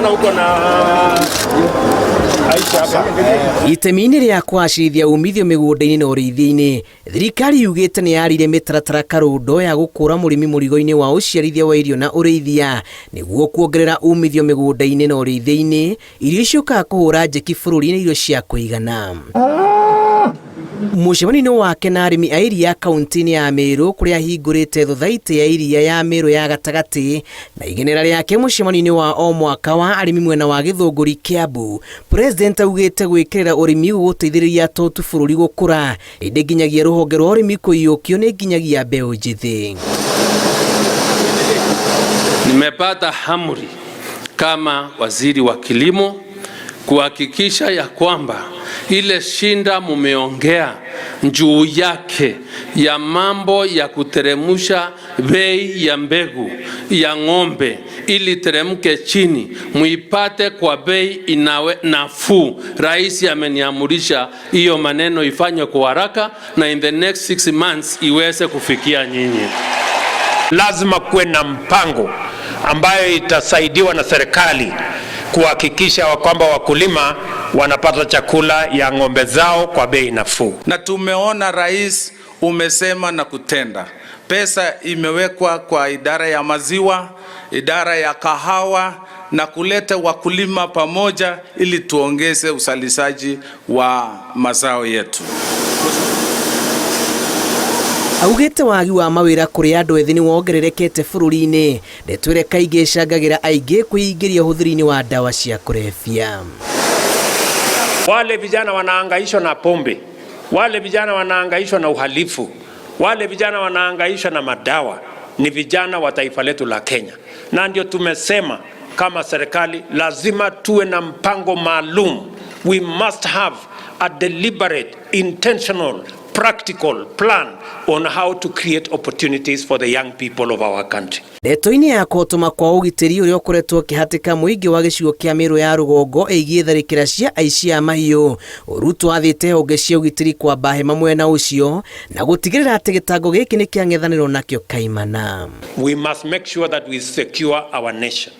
Naona uko na Aisha hapa. Itemi-inĩ rĩa kũgacĩrithia umithio mĩgũnda-inĩ na ũrĩithia-inĩ, thirikari yugĩte nĩ yarire mĩtaratara karũndo ya gũkũra mũrĩmi mũrigo-inĩ wa ũciarithia wa irio na ũrĩithia nĩguo kuongerera umithio mĩgũnda-inĩ na ũrĩithia-inĩ. Irio ciũkaga kũhũra njeki bũrũri-inĩ irio cia kũigana. Mũcemanio-inĩ wake na arĩmi a iria kaunti-inĩ ya Meru kũrĩa ahingũrĩte thothaitĩ ya iria ya Meru ya gatagatĩ na igenera rĩake mũcemanio-inĩ wa o mwaka wa arĩmi mwena wa Gĩthũngũri Kiambu, President augĩte gwĩkĩrĩra ũrĩmi gũgũteithĩrĩria to tu bũrũri gũkũra ĩndĩ nginyagia rũhonge rwa ũrĩmi kũiyũkio nĩ nginyagia mbeũ njĩthĩ. Nimepata amri kama waziri wa kilimo kuhakikisha ya kwamba ile shinda mumeongea juu yake ya mambo ya kuteremusha bei ya mbegu ya ng'ombe ili teremke chini, muipate kwa bei inawe nafuu. Rais ameniamurisha hiyo maneno ifanywe kwa haraka na in the next 6 months iweze kufikia nyinyi. Lazima kuwe na mpango ambayo itasaidiwa na serikali kuhakikisha kwamba wakulima wanapata chakula ya ng'ombe zao kwa bei nafuu. Na tumeona rais umesema na kutenda. Pesa imewekwa kwa idara ya maziwa, idara ya kahawa na kuleta wakulima pamoja ili tuongeze uzalishaji wa mazao yetu. Augĩte wagi wa mawĩra kũrĩ andũ ethĩ nĩ wongererekete bũrũri-inĩ, ndeto ĩrĩa kaingĩ ĩcangagĩra aingĩ kwĩingĩria ũhũthĩri-inĩ wa ndawa cia kũrebia. Wale vijana wanahangaishwa na pombe, wale vijana wanahangaishwa na uhalifu, wale vijana wanahangaishwa na madawa, ni vijana wa taifa letu la Kenya. Na ndio tumesema kama serikali lazima tuwe na mpango maalum. We must have a deliberate, intentional, practical plan on how to create opportunities for the young people of our country. Ndeto-inĩ ya kũhotoma kwa ũgitĩri ũrĩa ũkoretwo ũkĩhatĩka mũingĩ wa gĩcigo kĩa Meru ya rũgongo ĩgiĩ tharĩkĩra cia aici a mahiũ, Ruto athĩte honge cia ũgitĩri kwamba hema mwena ũcio na gũtigĩrĩra atĩ gĩtango gĩkĩ nĩ kĩang'ethanĩrwo nakĩo kaimana. We must make sure that we secure our nation.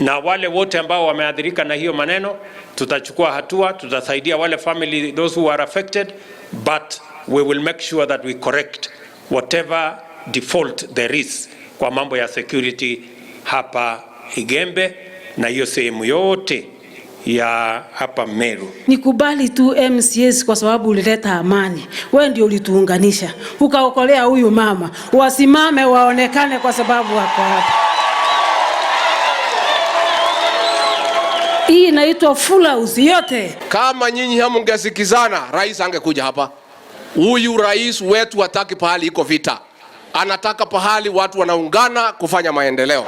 Na wale wote ambao wameathirika na hiyo maneno, tutachukua hatua, tutasaidia wale family, those who are affected, but we will make sure that we correct whatever default there is kwa mambo ya security hapa Igembe na hiyo sehemu yote ya hapa Meru. Nikubali tu MCAs kwa sababu ulileta amani. Wewe ndio ulituunganisha. Ukaokolea huyu mama. Wasimame waonekane kwa sababu wako hapa. Hii inaitwa full house yote. Kama nyinyi hamungesikizana, rais angekuja hapa. Huyu rais wetu hataki pahali iko vita. Anataka pahali watu wanaungana kufanya maendeleo.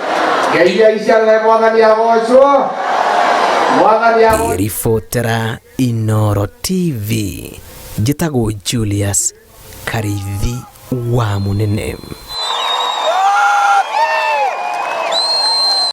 Ribotera Inooro TV, njĩtagwo Julius Karithi wa Mũnene.